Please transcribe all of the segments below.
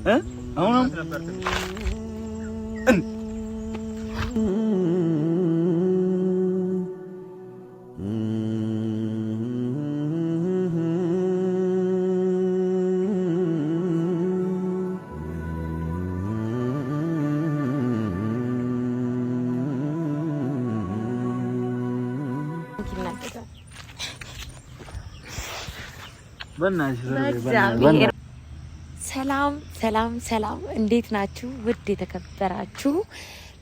አሁን ሰላም ሰላም ሰላም፣ እንዴት ናችሁ? ውድ የተከበራችሁ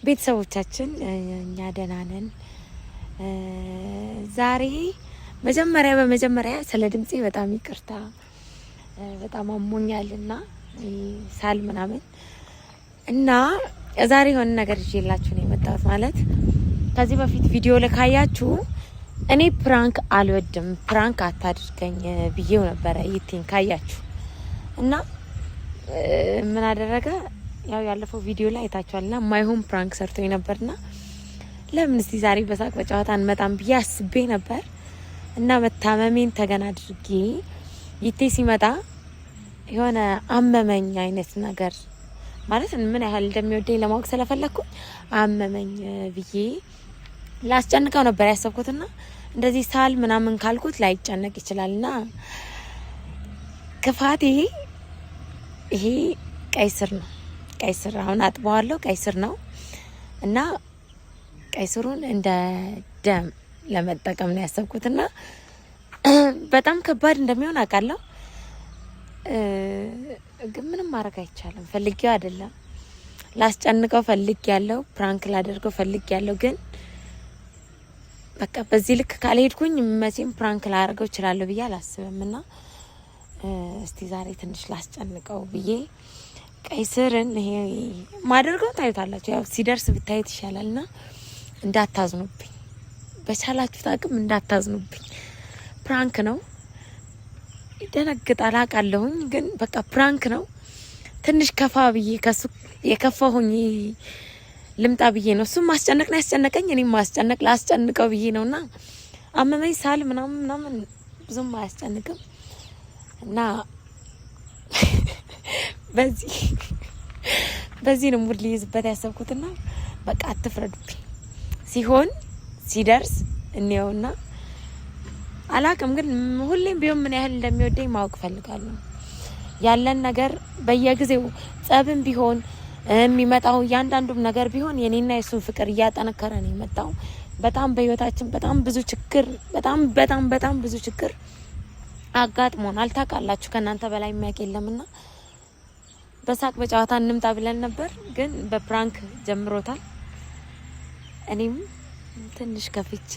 ቤተሰቦቻችን፣ እኛ ደህና ነን። ዛሬ መጀመሪያ በመጀመሪያ ስለ ድምፄ በጣም ይቅርታ፣ በጣም አሞኛልና ሳል ምናምን እና ዛሬ የሆነ ነገር ይዤላችሁ ነው የመጣሁት። ማለት ከዚህ በፊት ቪዲዮ ልካያችሁ እኔ prank አልወድም፣ prank አታድርገኝ ብዬው ነበረ ይቴን ካያችሁ እና ምን አደረገ? ያው ያለፈው ቪዲዮ ላይ አይታችኋል። ና ማይሆን prank ሰርቶኝ ነበርና ለምን እስቲ ዛሬ በሳቅ በጨዋታ አንመጣም ብዬ አስቤ ነበር እና መታመሜን ተገና አድርጌ ይቴ ሲመጣ የሆነ አመመኝ አይነት ነገር ማለት ምን ያህል እንደሚወደኝ ለማወቅ ስለፈለግኩኝ አመመኝ ብዬ ላስጨንቀው ነበር ያሰብኩትና እንደዚህ ሳል ምናምን ካልኩት ላይጨነቅ ይችላል። እና ክፋቴ ይሄ ቀይ ስር ነው። ቀይ ስር አሁን አጥበዋለሁ። ቀይ ስር ነው እና ቀይ ስሩን እንደ ደም ለመጠቀም ነው ያሰብኩትና በጣም ከባድ እንደሚሆን አውቃለሁ፣ ግን ምንም ማድረግ አይቻልም። ፈልጌው አይደለም ላስጨንቀው ፈልጌ ያለው prank ላደርገው ፈልጌ ያለው ግን በቃ በዚህ ልክ ካልሄድኩኝ መቼም prank ላደርገው እችላለሁ ብዬ አላስብም። እና እስቲ ዛሬ ትንሽ ላስጨንቀው ብዬ ቀይ ስርን ይሄ ማደርገው ታዩታላችሁ። ያው ሲደርስ ብታዩት ይሻላል። ና እንዳታዝኑብኝ፣ በቻላችሁት አቅም እንዳታዝኑብኝ። prank ነው፣ ይደነግጣል አውቃለሁኝ። ግን በቃ prank ነው። ትንሽ ከፋ ብዬ ከሱ የከፋ ሆኜ ልምጣ ብዬ ነው። እሱም ማስጨነቅ ነው ያስጨነቀኝ፣ እኔም ማስጨነቅ ላስጨንቀው ብዬ ነው። እና አመመኝ ሳል ምናምን ምናምን ብዙም አያስጨንቅም እና በዚህ በዚህ ነው mood ሊይዝበት ያሰብኩትና በቃ አትፍረዱብኝ። ሲሆን ሲደርስ እንየውና አላቅም፣ ግን ሁሌም ቢሆን ምን ያህል እንደሚወደኝ ማወቅ እፈልጋለሁ። ያለን ነገር በየጊዜው ጸብም ቢሆን የሚመጣው እያንዳንዱም ነገር ቢሆን የኔና የሱን ፍቅር እያጠነከረ ነው የመጣው። በጣም በህይወታችን በጣም ብዙ ችግር በጣም በጣም በጣም ብዙ ችግር አጋጥሞናል። ታውቃላችሁ፣ ከእናንተ በላይ የሚያውቅ የለምና በሳቅ በጨዋታ እንምጣ ብለን ነበር፣ ግን በ prank ጀምሮታል። እኔም ትንሽ ከፍቼ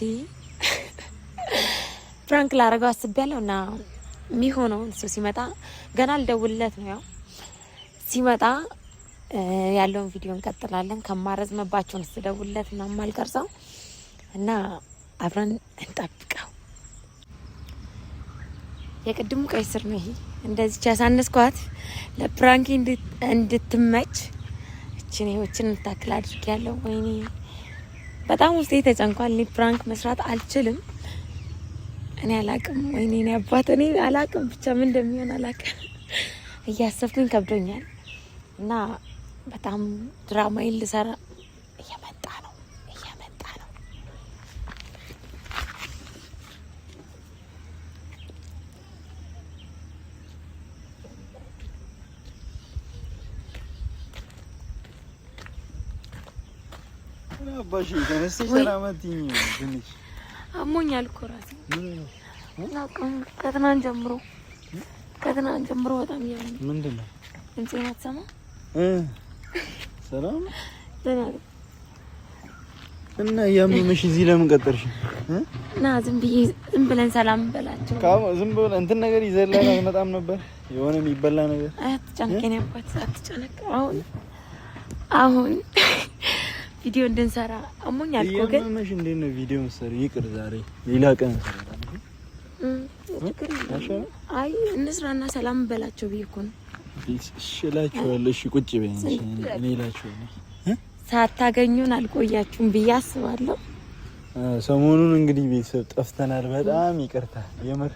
prank ላረገው አስቤያለሁ እና የሚሆነውን እሱ ሲመጣ ገና ልደውልለት ነው። ያው ሲመጣ ያለውን ቪዲዮ እንቀጥላለን። ከማረዝመባቸውን ስደውልለት እና ማልቀርጸው እና አብረን እንጠብቀው። የቅድሙ ቀይ ስር ነው ይሄ። እንደዚች ያሳነስኳት ለ prank እንድትመች እችን ይህችን እንታክል አድርግ ያለው። ወይኔ በጣም ውስጤ ተጨንቋል። እኔ prank መስራት አልችልም። እኔ አላቅም። ወይኔ እኔ አባት እኔ አላቅም። ብቻ ምን እንደሚሆን አላቅም። እያሰብኩኝ ከብዶኛል እና በጣም ድራማዬን ልሰራ እየመጣ ነው እየመጣ ነው። አሞኛል እኮ ራሴ ከትናንት ጀምሮ ከትናንት ጀምሮ በጣም እያመመኝ። ምንድን ነው ድምፄን አትሰማም? ሰላም እና እያመመሽ እዚህ ለምን ቀጠርሽ? እና ዝም ብዬ ዝም ብለን ሰላም በላቸው። ዝም ብለን እንትን ነገር ይዘላል አልመጣም ነበር የሆነ የሚበላ ነገር። አትጨነቅ የእኔ አባት አትጨነቅ። አሁን አሁን ቪዲዮ እንድንሰራ አሞኛል እኮ ግን እያመመሽ እንዴት ነው ቪዲዮ መሰሪ? ይቅር ዛሬ ሌላ ቀን አይ እንስራና ሰላም በላቸው ብዬ እኮ ነው። እሺ እላችኋለሁ። እሺ ቁጭ በይ እኔ እላችኋለሁ። ሳታገኙን አልቆያችሁም ብዬ አስባለሁ። ሰሞኑን እንግዲህ ቤተሰብ ጠፍተናል። በጣም ይቅርታ የምር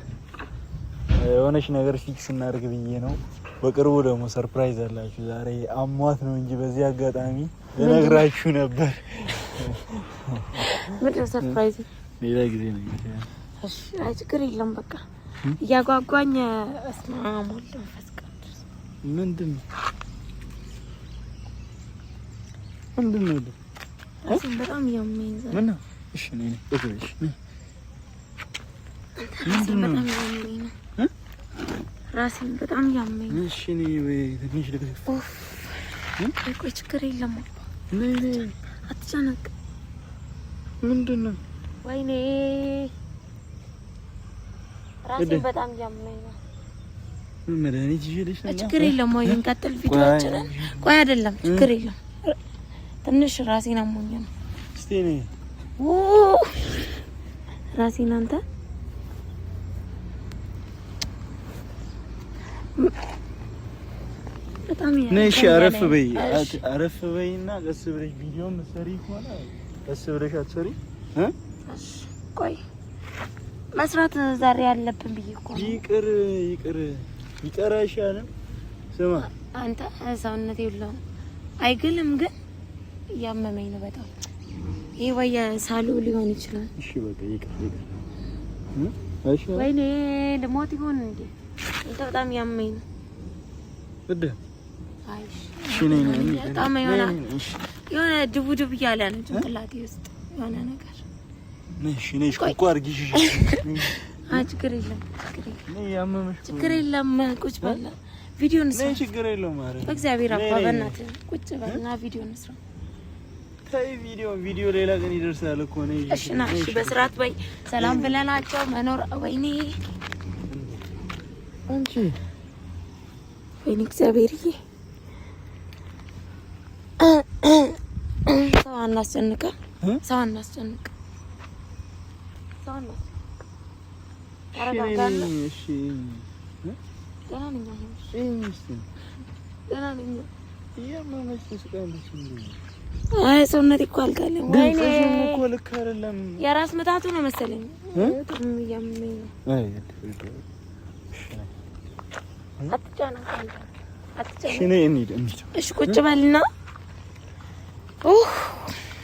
የሆነች ነገር fix እናድርግ ብዬ ነው። በቅርቡ ደግሞ surprise አላችሁ። ዛሬ አሟት ነው እንጂ በዚህ አጋጣሚ ልነግራችሁ ነበር። ምንድን ነው surprise? ሌላ ጊዜ ነው። እሺ፣ አይ ችግር የለም። በቃ እያጓጓኝ። በስመ አብ ወወልድ ወመንፈስ ቅዱስ። ምንድን ነው ምንድን ነው? ራሴን በጣም እያመመኝ ዛሬ። ምን ነው? እሺ ነይ ነይ፣ ቁጭ በይ። እሺ ነይ። ራሴን በጣም እያመመኝ ነው። ራሴን በጣም እያመመኝ ነው። እሺ ነይ በይ፣ ትንሽ ልግፍ። ኡፍ፣ ቆይ ቆይ፣ ችግር የለም። ነይ ነይ፣ አትጨነቅ። ምንድን ነው? ወይኔ ራሴን በጣም እያመመኝ ነው። መድኃኒት ይዤልሽ ነው። ችግር የለም። ወይ እንቀጥል ቪዲዮአችንን። ቆይ አይደለም፣ ችግር የለም። ትንሽ ራሴን አሞኝ ነው። እስቲ ነይ። ራሴን አንተ በጣም ነይ። እሺ አረፍ በይ፣ አረፍ በይና ቀስ ብለሽ ቪዲዮ የምትሰሪ ከሆነ ቀስ ብለሽ አትሰሪ እ እሺ ቆይ መስራት ዛሬ ያለብን ብዬ እኮ ነው። ይቅር ይቅር ይቅር አይሻልም? ስማ አንተ ሰውነቴ ሁሉ አይግልም፣ ግን እያመመኝ ነው በጣም። ይሄ ወይ ሳሉ ሊሆን ይችላል። እሺ በቃ ይቅር ይቅር። አይሻልም? ወይኔ ልሞት ይሆን እንዴ? አንተ በጣም እያመመኝ ነው። እደ አይ እሺ ነይ ነይ ነይ፣ በጣም የሆነ የሆነ ድቡ ድብ እያለ ነው ጭንቅላቴ ውስጥ የሆነ ነገር። ነይ እሺ ነይ። እሺ እኮ አድርጊሽ። እሺ አይ ችግር የለም ችግር የለም ነይ፣ ያመመሽ ችግር የለም። ቁጭ በል ቪዲዮ እንስራ። ነይ፣ ችግር የለውም። ኧረ በእግዚአብሔር አባ ነይ፣ ነይ፣ በእናትህ ቁጭ በልና ቪዲዮ እንስራ። ተይ፣ ቪዲዮ ቪዲዮ ሌላ ቀን ይደርሳል እኮ ነይ። እሺ ና፣ እሺ በስርዓት በይ። ሰላም ብለናቸው መኖር። ወይኔ አንቺ ወይኔ እግዚአብሔርዬ፣ ሰው አናስጨንቅ፣ ሰው አናስጨንቅ፣ ሰው አናስጨንቅ። ተረጋጋና። እሺ ደህና ነኝ አሁን፣ እሺ ደህና ነኝ። እያመመሽ ትስቃለች እንዴ? አይ ሰውነቴ እኮ አልጋለም። ወይኔ ድምፅሽም እኮ ልክ አይደለም። የራስ ምታቱ ነው መሰለኝ። በጣም እያመመኝ ነው። አይ አትጨነቅ አንተ አትጨነቅ። እሺ ነይ እንሂድ እንሂድ። እሺ ቁጭ በልና ኡህ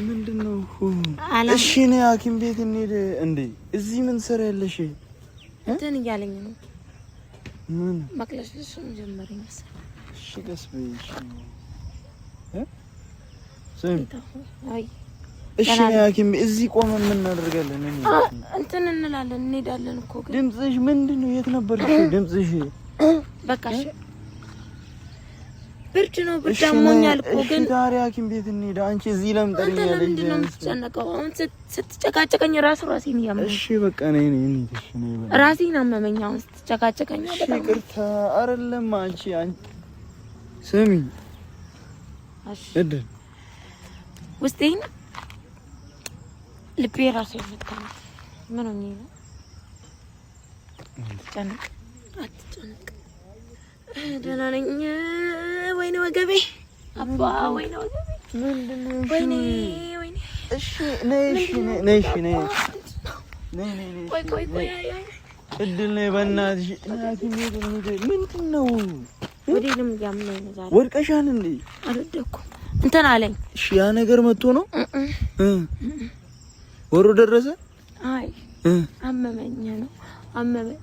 ምንድን ነው? አላም እሺ ነይ ሐኪም ቤት እንሂድ። እንዴ እዚህ ምን ትሰሪያለሽ? እንትን እያለኝ ነው። ምን መቅለሽለሽ ጀመረኝ መሰለኝ። እሺ ቀስ በይ። እሺ እ ስሚ አይ እሺ ነይ ሐኪም ቤት። እዚህ ቆመን ምን እናደርጋለን? እንሂድ። እንትን እንላለን እንሄዳለን እኮ ግን ድምፅሽ ምንድን ነው? የት ነበርሽ? ድምፅሽ በቃ እሺ ብርድ ነው፣ ብርድ እሺ አሞኛል እኮ እሺ ግን ታዲያ ሐኪም ቤት እንሂድ። አንቺ እዚህ ለምን አንተ ጠሪኛለሽ? ለምንድን ነው የምትጨነቀው? አሁን ስትጨቃጨቀኝ ራሱ ራሴን እያመመኝ እሺ በቃ ነይ ነይ እንሂድ። እሺ ነይ በቃ ራሴን አመመኝ። አሁን ስትጨቃጨቀኝ እሺ በጣም ይቅርታ። አይደለም አንቺ አንቺ ስሚ እሺ እድል ውስጤን ልቤ ራሱ የመታ ነው። ምን ሆኜ ነው? አትጨነቅ አትጨነቅ፣ ደህና ነኝ። ወይኔ ወገቤ አባ፣ ወይኔ ወገቤ፣ ወይኔ ወይኔ። እሺ ነይ እሺ ነይ ነይ እሺ ነይ ነይ ነይ ነይ ቆይ ቆይ ቆይ፣ አይ አይ፣ እድል ነይ በእናትሽ ሐኪም ቤት እንሂድ። ምንድን ነው ወዴንም እያመመኝ ነው ዛሬ። ወድቀሻል እንዴ? አልወደኩም እንትን አለኝ። እሺ ያ ነገር መጥቶ ነው እ ወሮ ደረሰ። አይ እ አመመኝ ነው አመመኝ።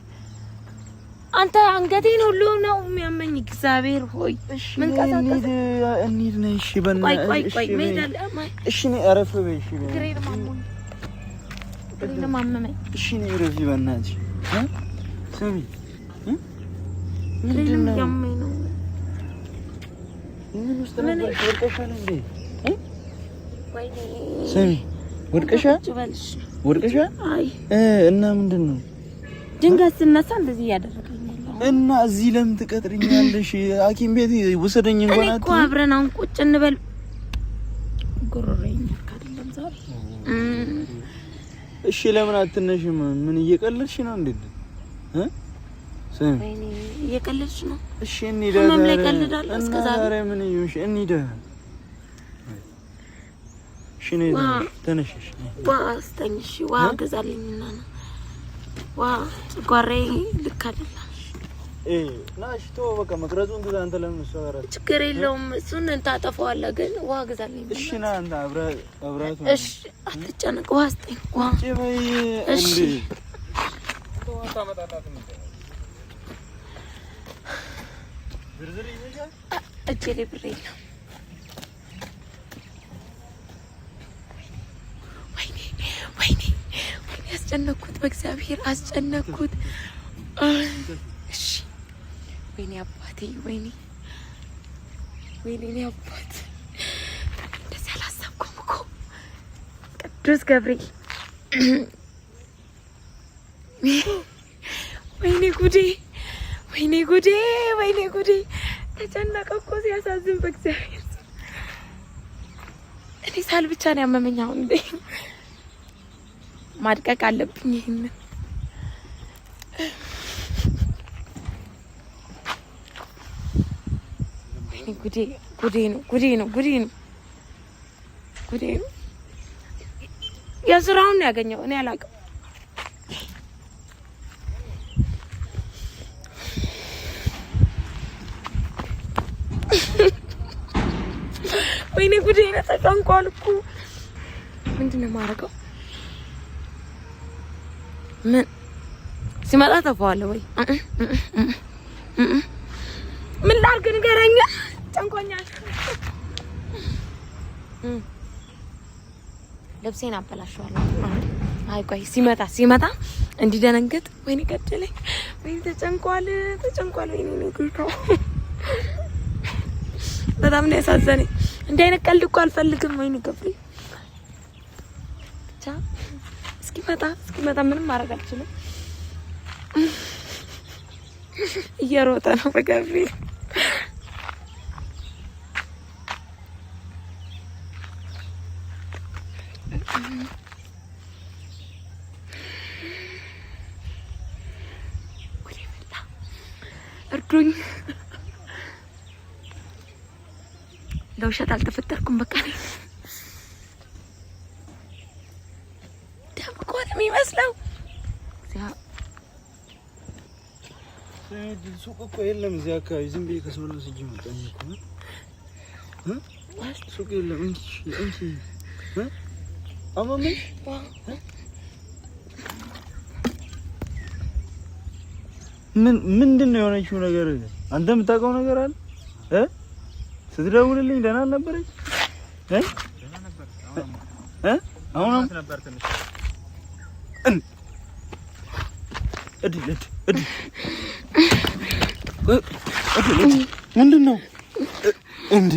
አንተ አንገቴን ሁሉ ነው የሚያመኝ። እግዚአብሔር ሆይ እሺ መንቀሳቀስ እንሂድ እንሂድ ነይ እሺ ቆይ በእናትሽ ቆይ ቆይ፣ እሺ መሄድ በይ። አለ እሺ ነይ አረፍ በይ እሺ በይ እግሬንም አሞኝ እግሬንም አመመኝ። እሺ ነይ እረፊ በእናትሽ እ ስሚ እ ምንድን እግሬንም ነው እያመመኝ ነው። ምን ውስጥ ምን? ነበርሽ? ወድቀሻል እንዴ? እ ወይኔ ስሚ ወድቀሻል? ቁጭ በል እሺ። ወድቀሻል? አይ እ እና ምንድን ነው ድንገት ስነሳ እንደዚህ እያደረገኝ ያለው። እና እዚህ ለምን ትቀጥሪኛለሽ? ሐኪም ቤት ውሰደኝ እኔ እንኳን እኮ አትይም? አብረን አሁን ቁጭ እንበል። ጉሮሮዬን ልክ አይደለም ዛሬ። እሺ ለምን አትነሽም? ምን እየቀለድሽ ነው እንዴ? እ ስሚ ወይኔ እየቀለድሽ ነው። እሺ እንሂድ። ህመም ላይ ቀልዳለሁ እስከ እና ዛሬ። ዛሬ ምን እየሆንሽ? እንሂድ። እሺ ነይ ተነሽ። እሺ ነይ። ዋ አስተኝ። እሺ ዋ ገዛልኝና ነው ዋ ጨጓራዬ ልክ አይደለም። ና እሺ፣ ተወው በቃ መቅረጹን ትተህ አንተ ለምን እሷ ጋር ችግር የለውም እሱን ታጠፋዋለህ፣ ግን ውሃ ግዛልኝ። እሺ ና አንተ አብረህ እሺ፣ አትጨነቅ። ውሃ ስጠኝ። ውሃ እሺ። እጄ ላይ ብር የለም። ወይኔ ወይኔ ወይኔ፣ አስጨነኩት፣ በእግዚአብሔር አስጨነኩት። እሺ ወይኔ አባቴ፣ ወይኔ ወይኔ፣ እኔ አባት እንደዚህ አላሰብኩም እኮ ቅዱስ ገብርኤል። ወይኔ ጉዴ፣ ወይኔ ጉዴ፣ ወይኔ ጉዴ። ተጨነቀ እኮ ሲያሳዝን፣ በእግዚአብሔር እኔ ሳል ብቻ ነው ያመመኝ። አሁን እንዴ ማድቀቅ አለብኝ ይሄንን። ወይኔ ጉዴ፣ ጉዴ ነው፣ ጉዴ ነው፣ ጉዴ ነው፣ ጉዴ ነው። የስራውን ነው ያገኘው። እኔ አላውቅም። ወይኔ ጉዴ ነው። ተጨንቋል እኮ። ምንድን ነው የማደርገው? ምን ሲመጣ ተፋዋለሁ ወይ ምን ላድርግ ንገረኝ። ጨንቆኛል። ልብሴን አበላሸዋለሁ። አይ ቆይ ሲመጣ ሲመጣ እንዲደነግጥ። ወይኔ ገደለኝ። ወይኔ ተጨንቋል፣ ተጨንቋል። ወይኔ ነው ጉልታው በጣም ነው ያሳዘነኝ። እንዲህ አይነት ቀልድ እኮ አልፈልግም። ወይኔ ገብሬ ብቻ እስኪመጣ እስኪመጣ ምንም ማድረግ አልችልም። እየሮጠ ነው በገብሬ። እርዱኝ። ለውሸት አልተፈጠርኩም። በቃ ደም እኮ ነው የሚመስለው። ሱቅ እኮ የለም እዚህ አካባቢ። ዝም ብዬ ከሰው ልብስ እጅ መጣኝ እኮ ሱቅ የለም። እንኪ እንኪ አመመሽ። ምን ምንድን ነው የሆነችው ነገር? አንተ የምታውቀው ነገር አለ እ ስትደውልልኝ ደህና አልነበረች እ እ አሁን እድል እድል እድል ምንድን ነው እንዴ?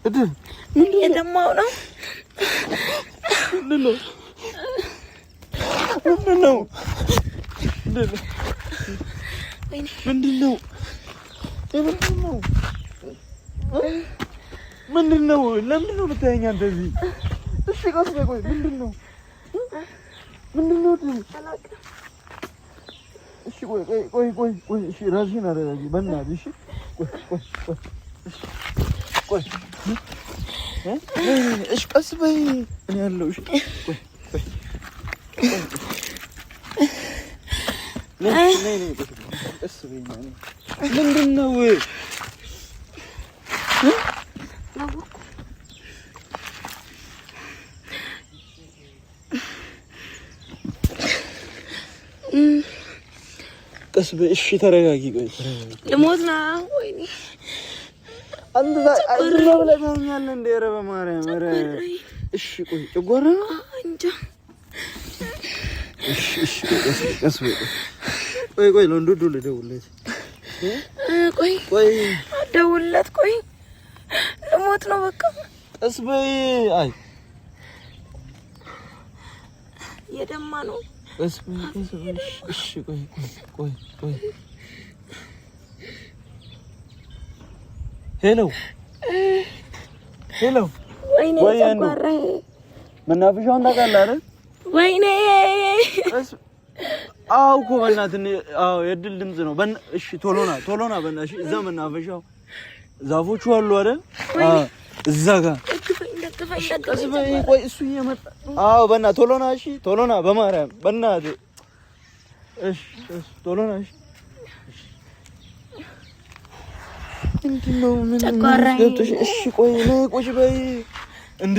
እድል የደማው ነው። ምንድን ነው? ምንድን ነው? ምንድን ነው? ምንድን ነው? ምንድን ነው? ለምንድን ነው የምታየኝ አንተ እዚህ? እሺ ቀስ በይ ቆይ። ምንድን ነው? ምንድን ነው? እሺ ቆይ ቆይ ቆይ ቆይ ቆይ። እሺ ራስሽን አረጋጊ በእናትሽ። እሺ ቆይ ቆይ ቆይ እሺ ቆይ እሺ ቀስ በይ። እኔ ያለው እሺ ቆይ ቆይ ነይ ነይ ነይ ቀስ በይ። ምንድን ነው? ቀስ በይ። እሺ ተረጋጊ። ቆይ ተረጋጊ። ልሞት ነው። ወይኔ አንተ ብለህ ታኛለህ እንደ ኧረ በማርያም ኧረ እሺ ቆይ ጨጓራ ነው እንጃ። እሺ እሺ ቀስ በይ። ቆይ ቆይ ለወንዶዱ ልደውልለት። ቆይ ቆይ ደውልለት። ቆይ ልሞት ነው በቃ። ቀስ በይ። አይ የደማ ነው። ቀስ በይ ቀስ በይ። እሺ ቆይ ቆይ ቆይ ቆይ Hello hello። ወይኔ ጨጓራዬ። መናፈሻውን ታውቃለህ አይደል? ወይኔ አዎ እኮ በእናትህ አዎ፣ የእድል ድምፅ ነው። እሺ ቶሎ ና ቶሎ ና በእናትህ። እዛ መናፈሻው ዛፎቹ አሉ አይደል? እዛ ጋር ቀስ በይ። ቆይ እሱ እየመጣ አዎ፣ በእናትህ ቶሎ ና። እሺ ቶሎ ና በማርያም በእናትህ። እሺ፣ እሺ፣ ቶሎ ና። እሺ፣ ምንድን ነው? ምን ገብቶሽ? እሺ፣ ቆይ ነይ፣ ቁጭ በይ። እንዴ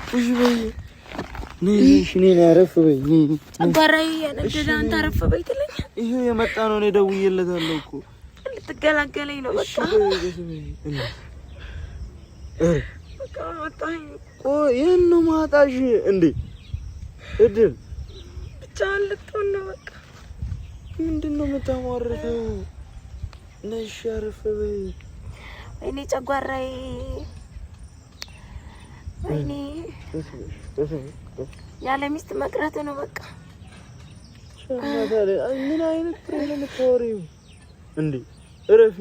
ቁጭ በይ። ነይ፣ እሺ፣ ነይ፣ አረፍ በይ። ነይ፣ ጨጓራዬ እየነደደ አንተ አረፍ በይ ትለኛለህ። ይኸው የመጣ ነው። እኔ ደውዬለታለሁ እኮ ልትገላገለኝ ነው። በቃ ቆይ ይሄን ነው ማጣሽ እንዴ? እድል ብቻህን ልትሆን ነው። በቃ ምንድን ነው የምታሟርተው? ነሽ አረፍ በይ። ወይኔ ጨጓራዬ፣ ወይኔ ያለ ሚስት መቅረት ነው። በቃ ምን አይነት ፍሬ ነው የምታወሪው እንዴ? እረፊ።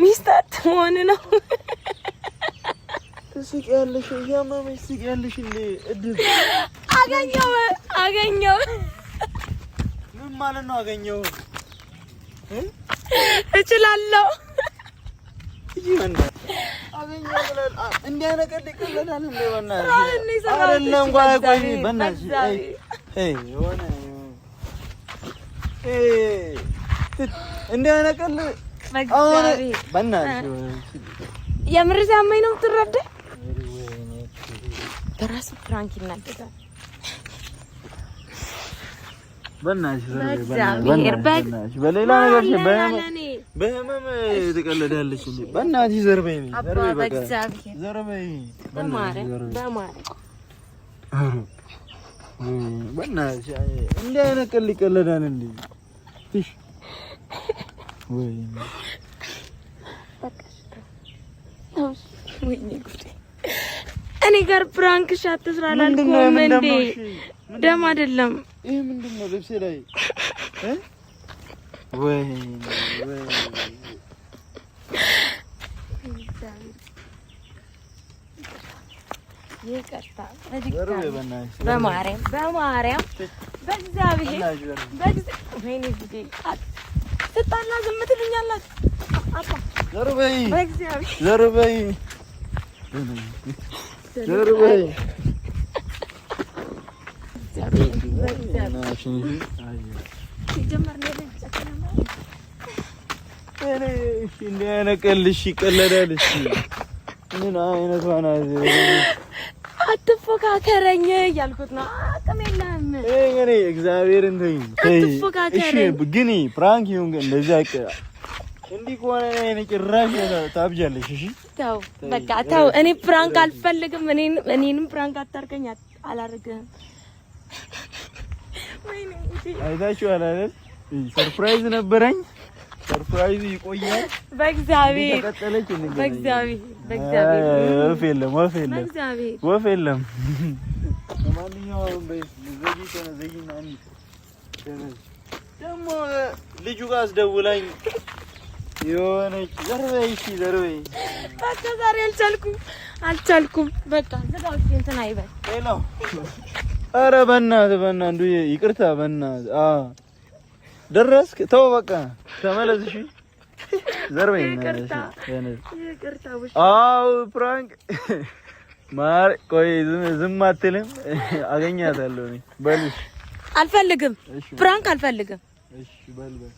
ሚስት አትሆን ነው። ትስቂያለሽ፣ እያመመሽ ትስቂያለሽ እንዴ? እድል አገኘው፣ አገኘው። ምን ማለት ነው አገኘው? እችላለሁ። እንዲህ አይነት ቀልድ ይቀለዳል እንዴ? በእናትሽ አይደለም። ቆይ ቆይ፣ በእናትሽ የሆነ እንዲህ አይነት ቀልድ የምር ሲያመኝ ነው የምትረዳኝ። በራሱ prank ይናደዳል። በሌላ ነገር በህመም ትቀልዳለች። በእናትሽ ዘር በይ፣ ዘር በይ፣ በእናትሽ እንዲህ አይነት ቀልድ ይቀለዳል እንዴ? እኔ ጋር prank ሻት ትስራ አላልኩም እንዴ? ደም አይደለም ይሄ ምንድን ነው? ልብሴ ላይ ወይ ወይ ይቅርታ፣ በማርያም በማርያም በእግዚአብሔር ወይኔ ጉዴ ስጣላ ዝም ትሉኛላችሁ። አባ ዞር በይ፣ ዞር በይ፣ ዞር በይ። እንዲህ አይነት ቀልድ ይቀለዳል? እሺ ምን አይነት አትፎካከረኝ እያልኩት ነው። አቅም የለህም። እኔ እግዚአብሔርን ተይኝ። እሺ ግን prank ይሁን ግን እንደዚህ እንዲህ ከሆነ እኔ ጭራሽ ታብጃለሽ። እሺ ተው በቃ ተው። እኔ prank አልፈልግም። እኔንም prank አታርገኝ፣ አላርግህም። አይታችኋል አይደል? surprise ነበረኝ። surprise ኡ ይቆያል። በእግዚአብሔር በእግዚአብሔር በእግዚአብሔር ወፍ የለም፣ ወፍ የለም፣ ወፍ የለም። ለማንኛውም ደግሞ ልጁ ጋር አስደውላኝ የሆነች ዘርበይ፣ እሺ ዘርበይ። በቃ ዛሬ አልቻልኩም፣ አልቻልኩም። በቃ ዝጋው፣ እንትን አይበል። Hello፣ ኧረ በእናትህ በእናትህ፣ እንዱ ይቅርታ፣ በእናትህ ደረስክ። ተው በቃ ተመለስ። እሺ ዘርበይ። አዎ prank ማር፣ ቆይ ዝም አትልም። አገኛታለሁ እኔ። በል አልፈልግም፣ prank አልፈልግም። እሺ በል በል።